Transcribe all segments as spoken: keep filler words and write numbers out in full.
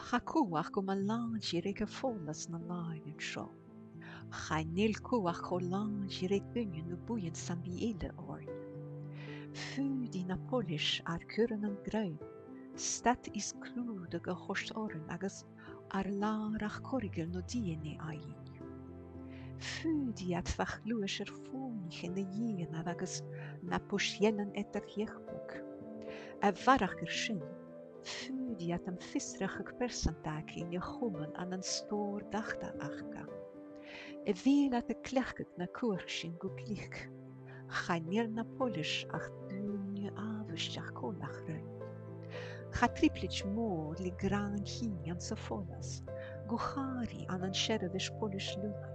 Tha cumhachd gum làidir aig a' Pholas na làithean seo. Chan eil cumhachd cho làidir aig duine no buidheann sam bith eile oirnn. Faodaidh na poilis ar cur ann an grunn, stad is clùdach a thoirt oirnn agus ar làrach corraigil no D N A fhaighinn. Faodaidh iad fa chluais air fònaichean a dhèanamh agus na buidhnean eadar-dhealaichte. A bharrachd air sin, faodaidh iad am fiosrachadh pearsanta againn a chumail ann an stòr data aca. A bheil iad a' cleachdadh na cumhachd sin gu glic? Chan eil na poilis ach daoine àbhaisteach còmhla rinn. Tha trioblaid mhòr le gràin-chinnidh anns a' Pholas, gu h-àraidh ann an seirbheis poilis Lunnainn.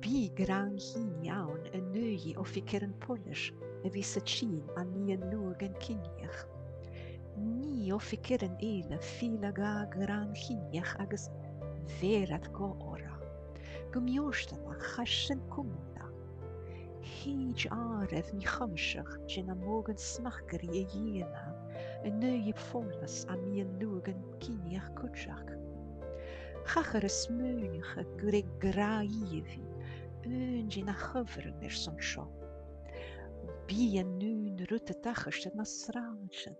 Bidh gràin-chinnidh ann an aghaidh oifigearan poilis a bhios a' tighinn à mion-luaidhean cinnidheach. Nì oifigearan eile fìor ghràin-chinnidh agus bheir iad guth orra. Gu mì-fhortanach, tha sin cumanta. Thèid àireamh mì-chomasach de na mògan smachdaidh a dhèanamh an aghaidh poilis à mion-luaidhean cinnidheach cuideachd. Thachair a smaoineachadh gur e gràdh-ìomhaigh aon de na h-adhbharan airson seo. Bidh an aon rud a' tachairt air na sràidean.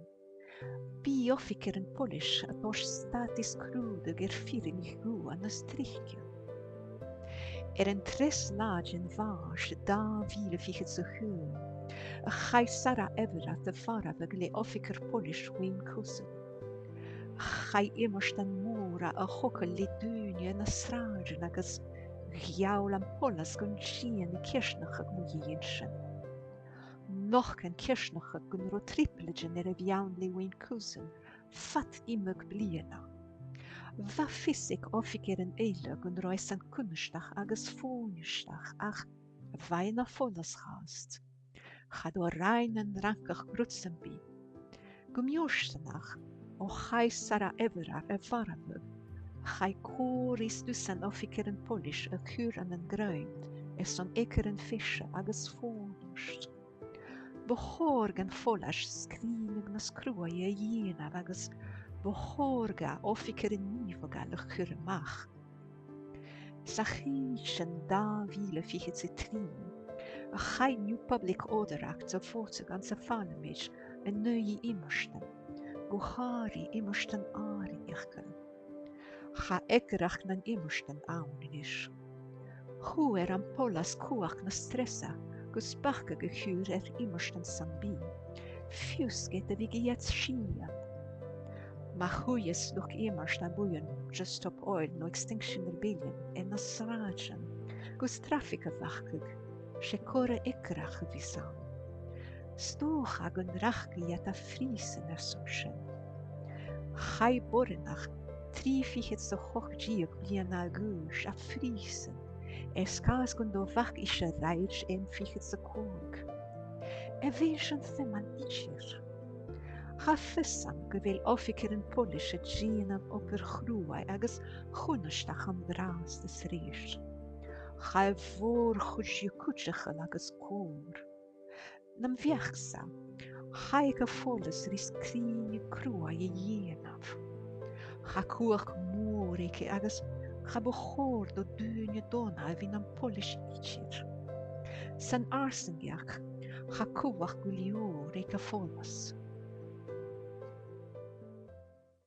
Bidh oifigearan poilis a' toirt stad is clùdach air fireannaich dhubha nas trice. Air an treas là den Mhàrt dà mhìle fichead 's a h-aon, chaidh Sarah Everard a mharbhadh le oifigear poilis Wayne Couzens. Chaidh iomairtean mòra a thogail le daoine anns na sràidean agus gheall am poileas gun dèanadh cearnachadh mu dheidhinn sin. Nochd an cearnachadh gun robh trioblaidean air a bhith ann le Wayne Couzens fad iomadh bliadhna. Bha fios aig oifigearan eile gun robh esan cunnartach agus fòirneartach ach bha e na phoileas fhathast. Cha do rinn an Fhrancach rud sam bith. Gu mì-fhortanach, o chaidh Sarah Everard a mharbhadh, chaidh còrr is dusan oifigearan poilis a chur ann an grunn airson eagaran feise agus fòirneart. Bu chòir dhan phoileas sgrìonaidh nas cruaidhe a dhèanamh agus bu chòir dha oifigearan ìomhaigheil a chur a-mach. Sa Chìsean dà mhìle fichead 's a trì, chaidh New Public Order Act a bhòtadh anns a' Phàrlamaid an aghaidh iomairtean, gu h-àraidh iomairtean àrainneachdail. Tha eacarach nan iomairtean ann a-nis. Fhuair am poileas cumhachd nas treasa gus bacadh a chur air iomairtean sam bith, fiù 's ged a bhiodh iad sìtheil. Ma chuireas luchd-iomairt na buidheann Just Stop Oil no Extinction Rebellion air na sràidean gus trafaig a bhacadh, 's e coire eacarach a bhios ann. 'S dòcha gun rachadh iad a phrìosan airson sin. Chaidh boireannach trì fichead 's a h-ochd deug bliadhna a dh'aois a phrìosan air sgàth 's gun do bhac ise rathad M fichead 's a còig. A bheil sin feum an idir? Tha fios agam gu bheil oifigearan poilis a' dèanamh obair chruaidh agus chunnartach an-dràsta 's a-rithist. Tha a' mhòr-chuid dhiubh cuideachail agus còir. Nam bheachd-sa, tha e aig a' phoileas ris crìonaidh cruaidh a dhèanamh. Tha cumhachd mòr aige agus cha bu chòir do dhaoine dona a bhith nam poileas idir. San fharsaingeachd, tha cumhachd gu leòr aig a' phoileas.